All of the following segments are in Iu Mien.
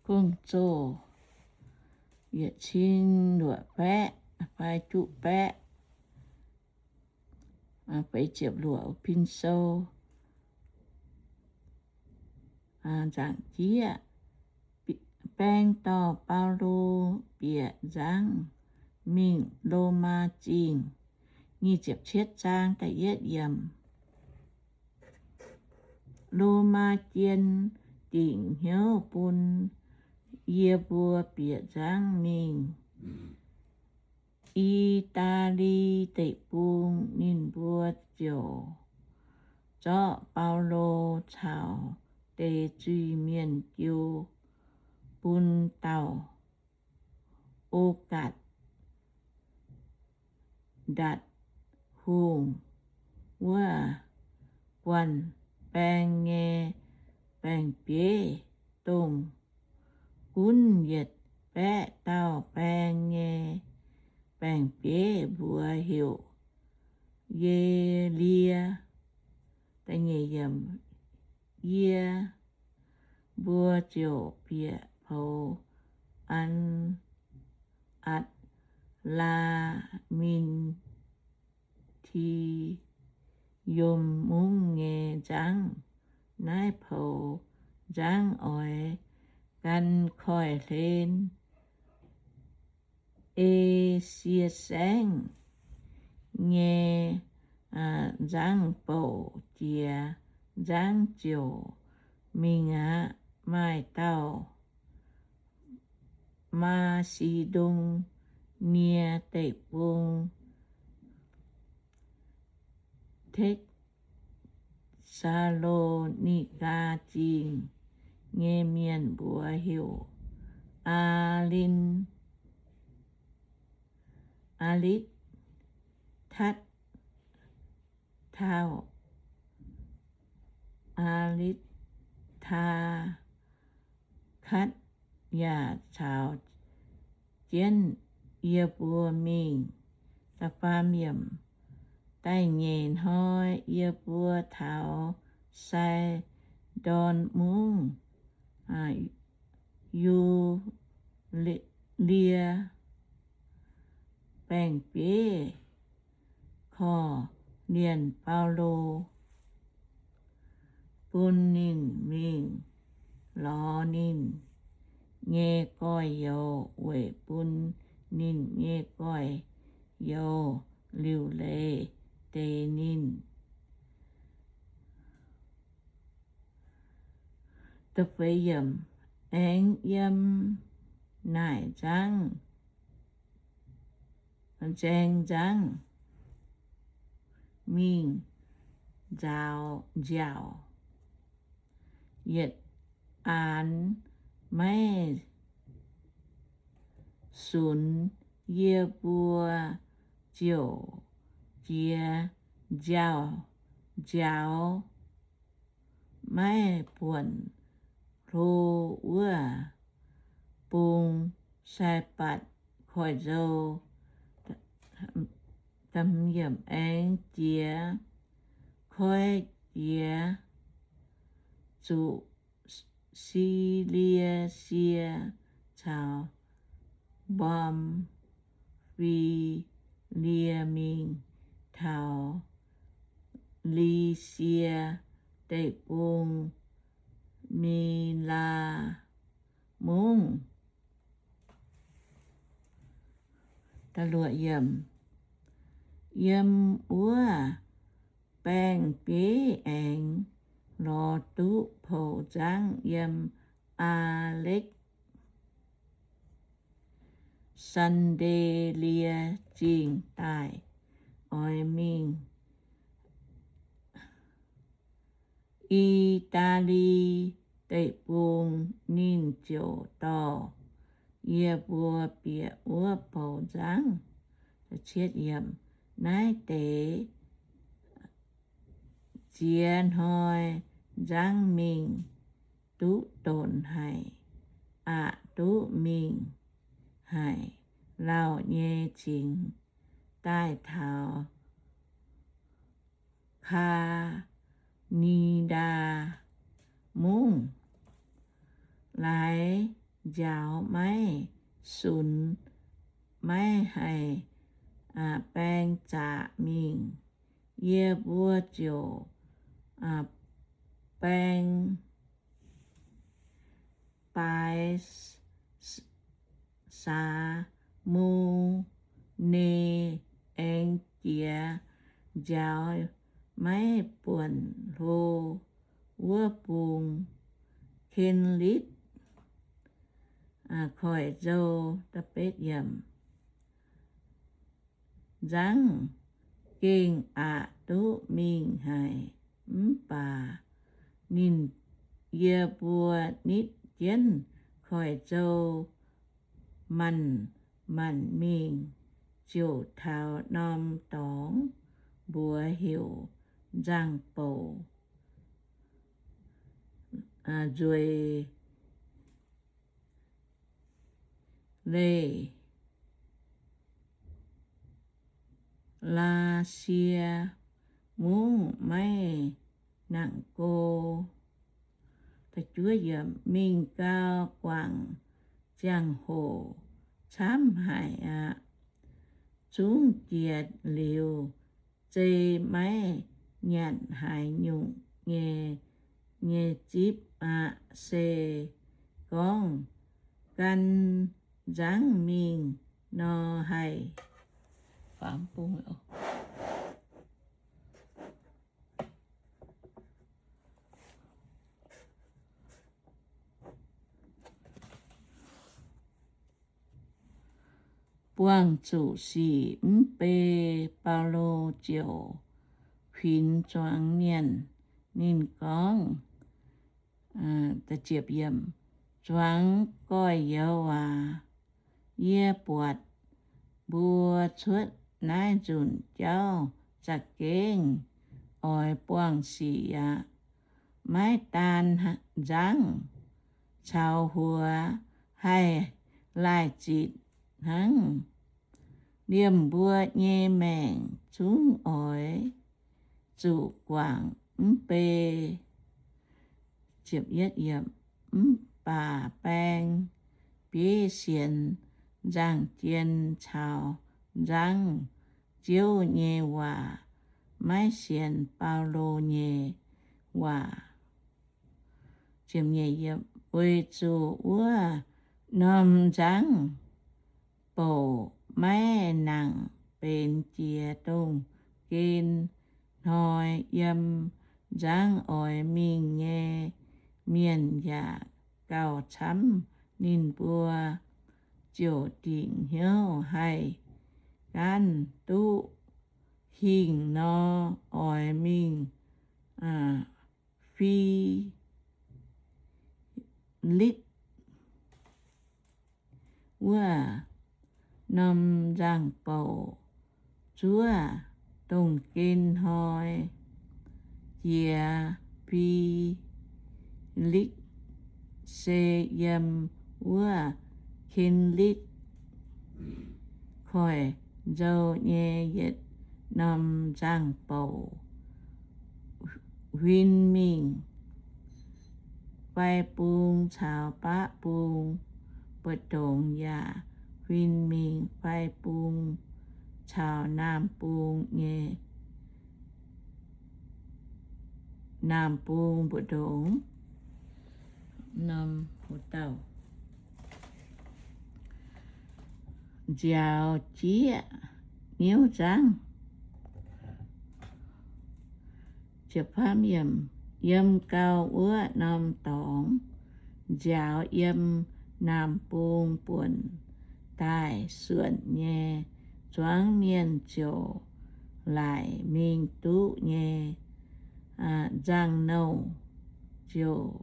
Gong-Zoh yietc cin luoqc baeqv fai juqv baeqv feix ziepc luoqc. Pin sou nzaangc jieqv, baeng dorh Baulo bieqc nzangv mingh Lomaa Zingh. Nyic ziepc cietv zaang da'yietv yiemc. Lomaa jien dingc hnyouv bun yie mbuo bieqc nzangv mingh I^daa^li Deic-Bung. Ninh mbuo ziouc zorqv Baulo caux deix zuiz-mienh jiu bun dauh O^gatc^ndatc Hungh wuov guanh baeng nyei baeng-bieiv, dongh gunv yietc baeqv dauh baeng nyei baeng-bieiv, mbuox heuc Ye^lie. Yie mbuo ziouc bieqc poux An, Atc^laa^min^ti^yom Mungv nyei nzangv. Naaiv poux nzangv oix gan koiv-hlen. Esie Saengv nyei nzangv-bouc jiex nzangv ziouc mingh aqv. Maaih dauh Maa^si^ndo^nie Deic-Bung, Te^saa^lo^ni^gaa Zingh nyei mienh, mbuox heuc Aa^lin, Aa^litv^tatv, taux Aa^litv^taa^katv, yaac caux jienv yie mbuo mingh. Da'faam yiemc. Da'nyeic hnoi yie mbuo taux Sai^ndorn Mungv, Yu^lie Baeng-Bieiv, korv-lienh Baulo, bun ninh mingh lorz ninh nyei gorx-youz, weic bun ninh nyei gorx-youz liuc leiz deix ninh. Aengx yiem naaic nzangv, nzaeng nzangv mingh nzaaux nziaauc, yietc aanx maiv sunx, yie mbuo ziouc jiex nziaauc, nziaaux maiv buonc hlo wuov bung, Saibatc Koiv-Nzou. Aengx jiex koiv jiex, zuqc Silie^sie caux Mbam^fi^lie mingh taux Lisie Deic-Bung, Milaa Mungv. Yiem wuov baeng-bieiv aengx lorz duqv poux nzangv yiem Aa^lekv sande^lie Zingh daaih, oix mingh I^daa^li Deic-Bung. Ninh ziouc dorh yie mbuo bieqc wuov poux nzangv. Naaiv deix ziex hnoi nzangv mingh duqv donc haic, aqc duqv mingh haic lauh nyei cingx daaih taux Kaa^ni^ndaa Mungv. Laaix njaaux maiv sunx, maiv haih baeng zaqc mingh. Yie mbuo ziouc baeng baaix Saa^mo^ne, aengx jiex njaaux maiv buonc hlo wuov bung Ken^litv Koiv-Nzou. Nzangv gengh aqc duqv mingh haic, mv baac ninh, yie mbuo nitv jienv Koiv-Nzou maanc maanc mingh, ziouc taux norm dorngx mbuox heuc Nzangv-Bouc Nzueic Leih, Laasie Mungv maiv nangc go. Mingh gau guangc ziangh hoc camv haic aqv. Zungv jiex liuz zei maiv nyanc haaix nyungc nyei, nyei zipv aqv. Se gorngv gan nzangv mingh nor haih buangh zuqc sic mv bei. Baulo ziouc kuinx zuangx mienh. Ninh gorngv, Zuangx gorx-youz aac, yie buatc mbuo cuotv naaiv nzunc jauv za'gengh oix buangh sic aqv. Maiv daan nzangv, caux huox haih laaih zitc hnangv. Liemh mbuo nyei maengc zungv oix zuqc guangc mv bei. Mv baac baeng bieiv sienx nzangc-jien caux nzangv Ziouv nyei waac, maiv sienx Baulo nyei waac. Weic zuqc wuov norm nzangv bouc maiv nangc benx jiex dongh gen hnoi yiem nzangv oix mingh nyei mienh yaac gauh camv. Ninh mbuo ziouc dingc hnyouv haih gaanv duqv hingh nor, oix mingh Fi^litv wuov norm nzangv-bouc zuov, dongh gen hnoi jiex. Fi^litv se yiem wuov Ken^litv Koiv-Nzou nyei yietc norm nzangv-bouc huin mingh fai bung caux baqv bung mbu'ndongx yaac huin mingh fai bung caux naamh bung nyei, naamh bung mbu'ndongx. Nziaaux jieqv niouv nzangv. Yiem gau wuov norm dorngx, nziaaux yiem naamh bung buonc daaih suonc nyei zuangx mienh ziouc laaic mingh duqv nyei nzangv-nouh ziouc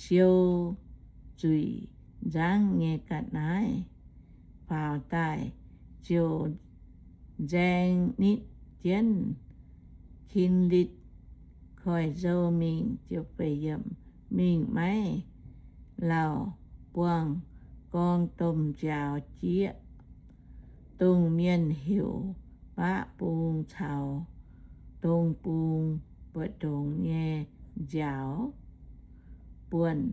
siou zuiz nzangv nyei ga'naaiv faaux daaih, ziouc nzaeng nitv jienv Kin^litv Koiv-Nzou mingh. Mingh maiv lauh buangh gorngv domh nziaaux jieqv, dongh mienh heuc baqv bung caux dong bung mbu'ndongx nyei nziaaux buonc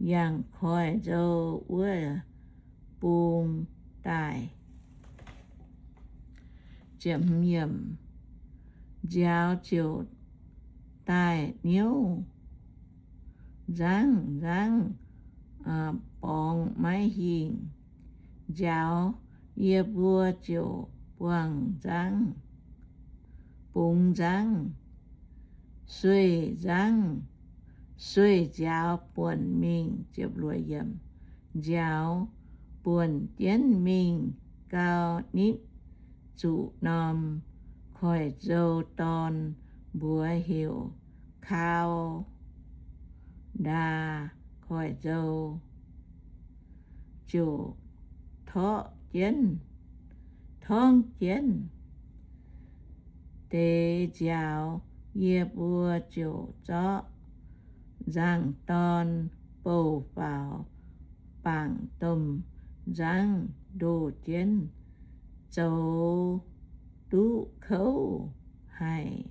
yangh koiv-nzou wuov bung daaih. Nziaaux ziouc daaih niouv nzangv, nzangv borngz maiv hingh. Nziaaux yie mbuo ziouc buangh nzangv, bungx nzangv, sueih nzangv, sueih nziaaux buonc mingh. Nziaaux buonc jienv mingh gau, nitv zuqc norm koiv-nzou dorn mbuox heuc Kau^ndaa Koiv-Nzou, ziouc torqv jienv, torngv jienv deix nziaaux. Yie mbuo ziouc zorqv nzangv-dorn bouh faaux bangc domh nzangv ndoh jienv, zoux duqv kouv haic.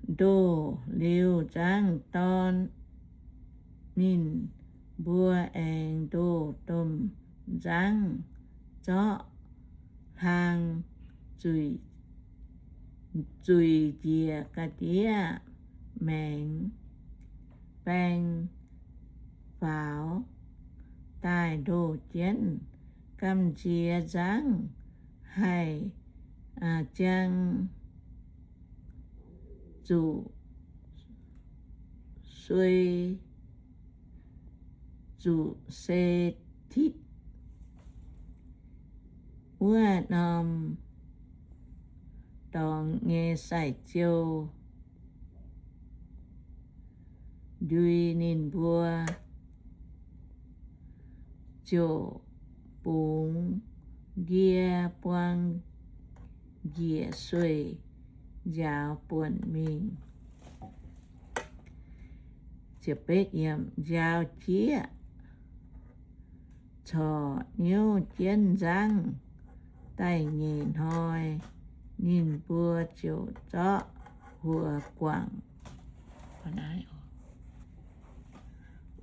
Ndoh liuz nzangv-dorn, ninh mbuo aengx ndoh domh nzangv, zorqv hlang zuiz njiec ga'ndiev maengx baeng faaux daaih ndoh jienv. Gamh nziex nzangv haih ziang zuqc suei, zuqc se titv wuov norm dorngx nyei sai-ziou ndui ninh mbuo, ziouc bungx ndie buang njiec sueih nziaaux buonc mingh. Nziaaux jieqv corc niouv jienv nzangv da'nyeic hnoi, ninh mbuo ziouc zorqv huox guangc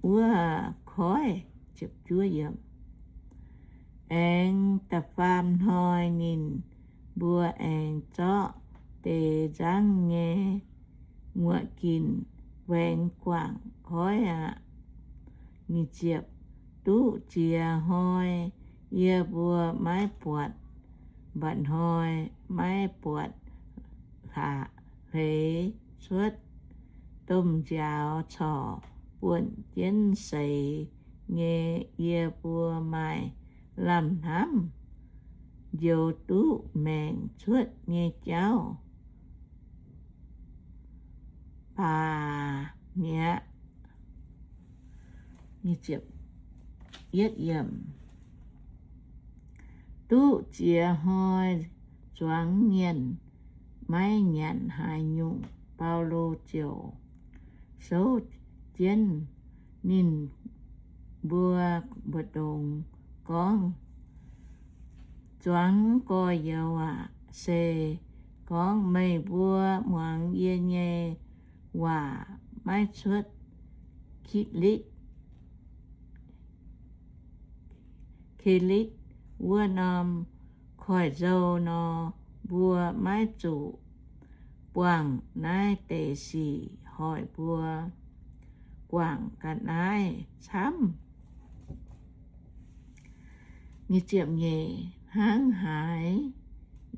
wuov koiv. Aengx da'faam hnoi ninh mbuo aengx zorqv deix nzangv nyei nguoqc ginc waengx guangc koiv aqv. Duqv ziex hnoi yie mbuo maiv buatc mba'hnoi, maiv buatc hleix cuotv domh nziaaux corc buonc jienv seix nyei. Yie mbuo maaih lamh hnamv njoux duqv maengc cuotv nyei jauv baac mi'aqv. Duqv ziex hnoi zuangx mienh maiv nyanc haaix nyungc, Baulo ziouc souv jienv ninh mbuo mbu'ndongx gorngv, Zuangx gorx-youz aac, se gorngv meih mbuo muangx yie nyei waac maiv cuotv Kitv^litv, Kelitv wuov norm koiv-nzou nor, mbuo maiv zuqc buangh naaiv deix sic hoic mbuo guangc ga'naaiv camv. Hnangv haaix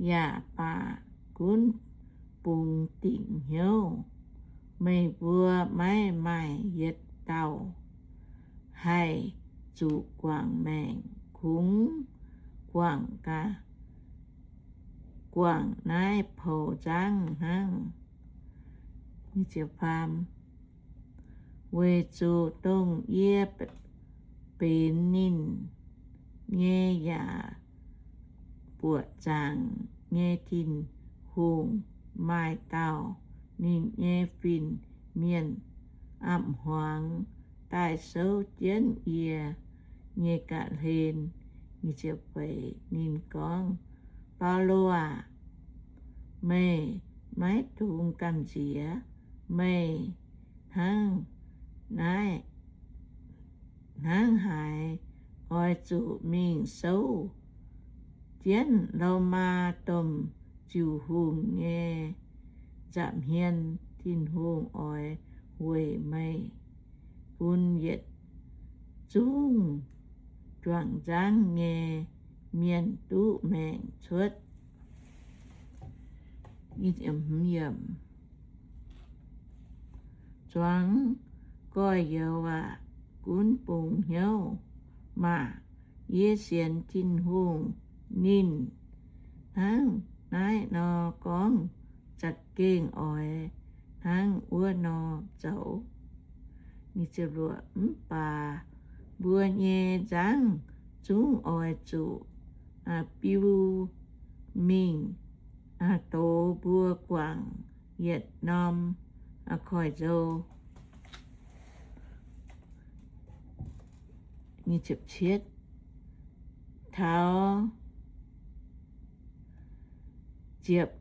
yaac baac gunv bungx dingc hnyouv, meih mbuo maiv maaih yietc dauh haih zuqc guangc maengc, kungx guangc, guangc naaiv poux nzangv hnangv. Weic zuqc dongh yie benx ninh nyei yaac buoqc zaangc nyei Tin-Hungh, maaih dauh ninh nyei fin-mienh a'hmuangx daaih souv jienv yie nyei ga'hlen. Ninh gorngv, Baulo aac, meih maiv dungx gamh nziex. meih hnangv naaiv, hnangv haaix oix zuqc mingh souv jienv Lomaa domh ziuh hungh nyei nza'hmien. Tin-Hungh oix weic meih bun yietc zungv juangc nzangv nyei mienh duqv maengc cuotv. Zuangx gorx-youz aac, gunv bungx hnyouv maah! Yie sienx Tin-Hungh, ninh hnangv naaiv nor gorngv za'gengh oix hnangv wuov nor zoux. Mv baac mbuo nyei nzangv zungv oix zuqc biu mingh dox mbuo guangc yietc norm koiv-nzou. Taux ziepc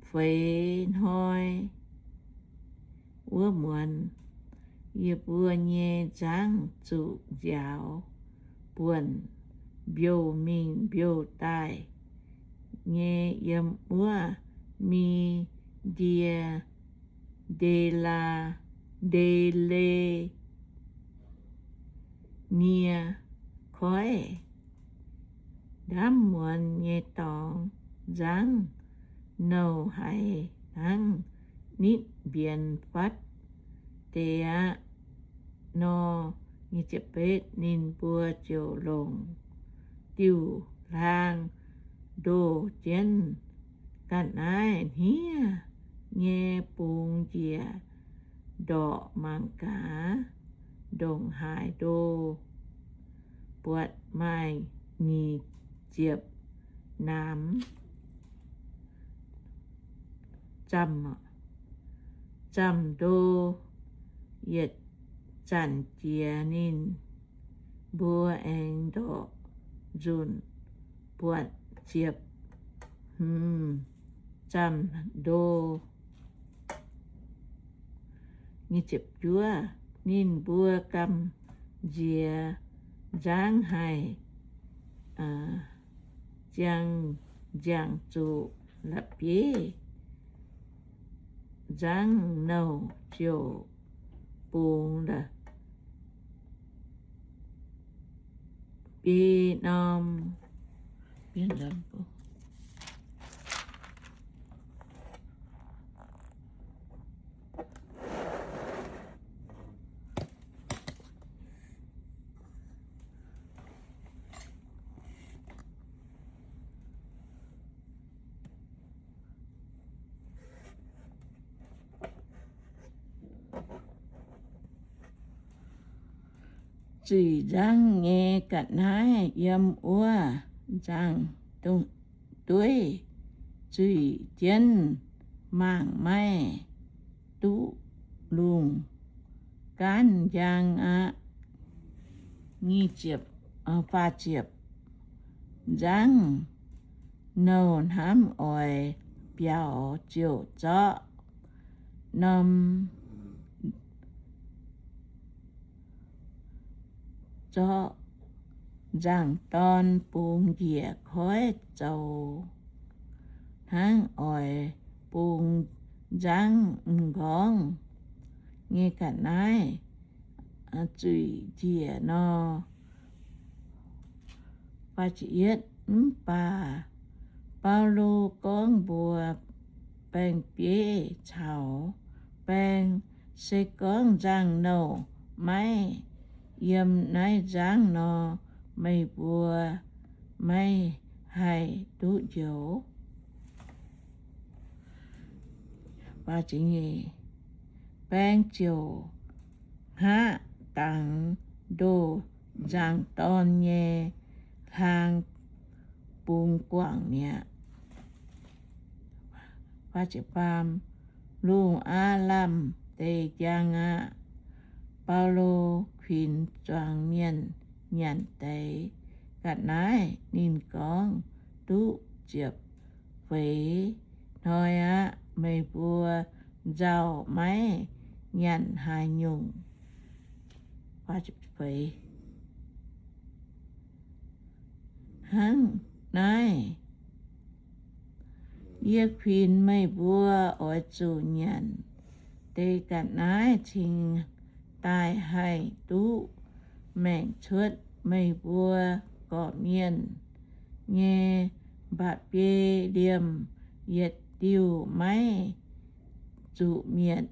feix hnoi wuov muonz, yie mbuo nyei nzangv zuqc nziaaux buonc, mbiouh mingh mbiouh daaih nyei yiem wuov Mi^ndie, Nde^laa, Nde^le^nie Koiv. Ndaamv muonz nyei dorngx nzangv nouh haiz hnangv nitv mbienx fatv deix aqv nor, ninh mbuo ziouc longc diuh hlaang ndoh jienv ga'naaiv hniev nyei bungx njiec ndorqc mangc gaax, ndongc haaix ndo buatc maaih nyic ziepc namx zamh ndo. Yietc zanc jiex ninh mbuo aengx ndorqc nzunc buatc ziepc hmz zamh ndo. Ninh mbuo gamh nziex nzangv haih ziangh, ziangh zuqc la'bieiv, nzangv nouh ziouc bungx biei norm. Zuiz nzangv nyei ga'naaiv yiem wuov nzangv dueiv zuiz jienv mangc maiv duqv lungh gaanv njang aqv. Nzangv nouh hnamv oix biaux ziouc zorqv norm, zorqv nzangc-dorn bungx njiec koiv zoux hnangv oix bungx nzangv m'nqorngv nyei ga'naaiv zuiz njiec nor. Mv baac Baulo gorngv mbuox baeng-bieiv caux baeng, Se gorngv nzangv-nouh maiv yiem naaiv nzangv nor, meih mbuo maiv haih duqv njoux. Baeng ziouc hngaqv dangx ndoh nzangc-dorn nyei hlaang bungx guangc mi'aqv. Lungh aav lamh deix njang aqv. Baulo kuinx zuangx mienh nyanc deix ga'naaiv, ninh gorngv, Duqv ziepc feix hnoi aqv. Meih mbuo nzauh maiv nyanc haaix nyungc. Hnangv naaiv, yie kuinx meih mbuo oix zuqc nyanc deix ga'naaiv cingx daaih haih duqv maengc cuotv meih mbuo gorqv-mienh nyei mba'biei liemh yietc diuh maiv zuqc mietc.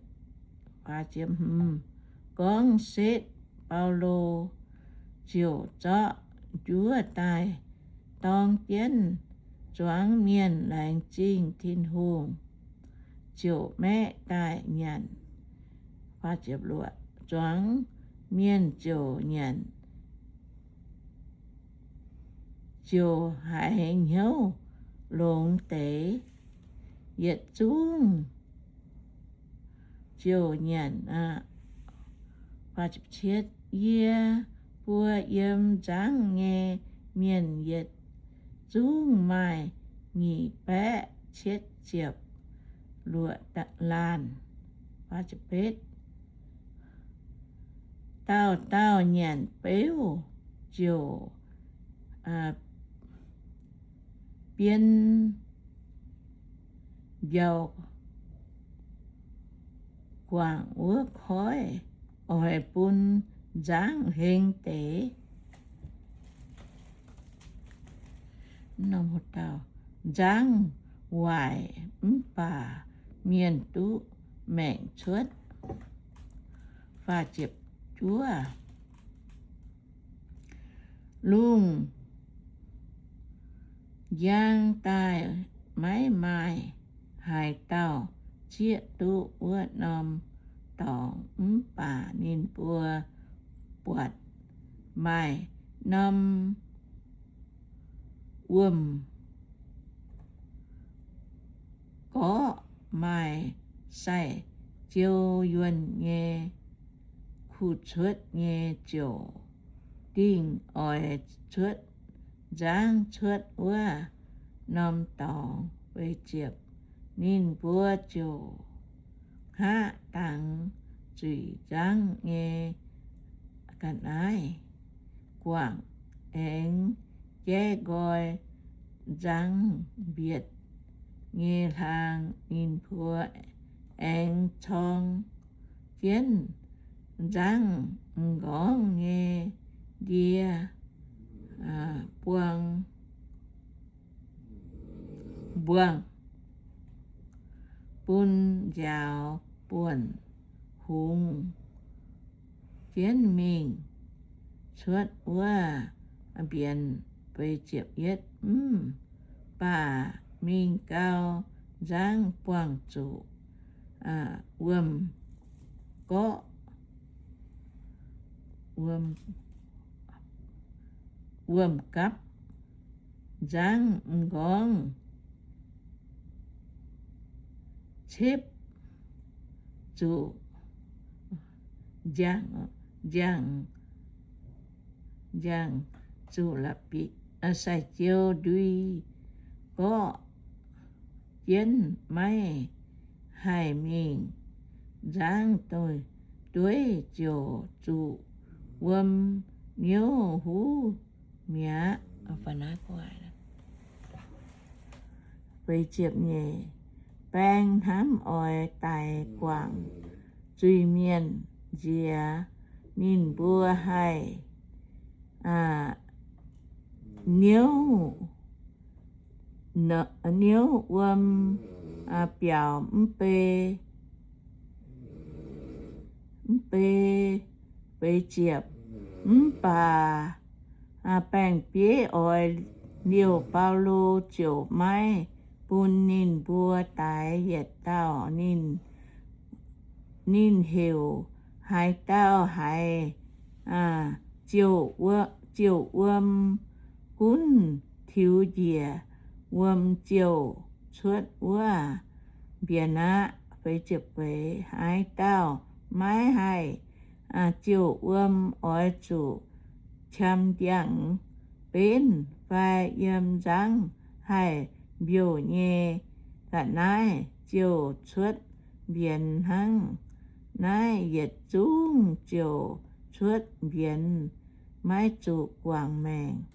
Gorngv setv, Baulo ziouc zorqv njuov daaih dorng jienv zuangx mienh laengz zingh Tin-Hungh, ziouc maeqv daaih nyanc. Zuangx mienh ziouc nyanc, ziouc haiz hnyouv longx deix. Yietc zungv ziouc nyanc aqv. Yie mbuo yiem nzangv nyei mienh yietc zungv maaih nyic baeqv cietv ziepc luoqc laanh. Dauh dauh nyanc beuv ziouc bien mbiauz guangc wuov koiv oix bun nzangv heng deix. Nzangv waaic mv baac mienh duqv maengc cuotv. Lungh njang daaih maiv maaih haaix dauh zieqv duqv wuov norm dorngx, mv baac ninh mbuo buatc maaih norm wuom gorqv, maaih sai-jiou yuonh nyei kuv cuotv nyei ziouc dingh oix cuotv nzangv cuotv wuov norm dorngx. Ninh mbuo ziouc hngaqv dangx zuiz nzangv nyei ga'naaiv guangc, aengx jaiv nqoi nzangv mbietc nyei hlaang. Ninh mbuo aengx corng jienv nzangv m'nqorngv nyei ndie buang, mbuangh bun nziaaux buonc hungx jienv mingh cuotv wuov mbienx. Mv baac mingh gau, nzangv buangh zuqc wuom gorqv, wuom gapv, nzangv m'nqorngv cepv zuqc njang, njang zuqc la'bieiv, sai-jiou ndui gorqv jienv maiv haih mingh. Nzangv dueiv ziouc zuqc wuom niouv huv mi'aqv. Baeng hnamv oix daix guangc zuiz-mienh nziex, ninh mbuo haih niouv, niouv wuom biaux mv bei, mv bei, feix ziepc. Mv baac baeng-bieiv oix liouh Baulo ziouc maiv bun ninh mbuo daix yietc dauh. Ninh, ninh heuc haaix dauh haiz ziouc wuom gunv tiux njiec, wuom ziouc cuotv wuov mbienx aqv. Haaix dauh maiv haih ziouc wuom oix zuqc qam ndiangx-benv fai yiem nzangv haih mbiouh nyei ga'naaiv ziouc cuotv mbienx hnangv. naaiv yietc zungv ziouc cuotv mbienx, maiv zuqc guangc maengc.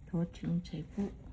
Tov cingx ceix fuqv.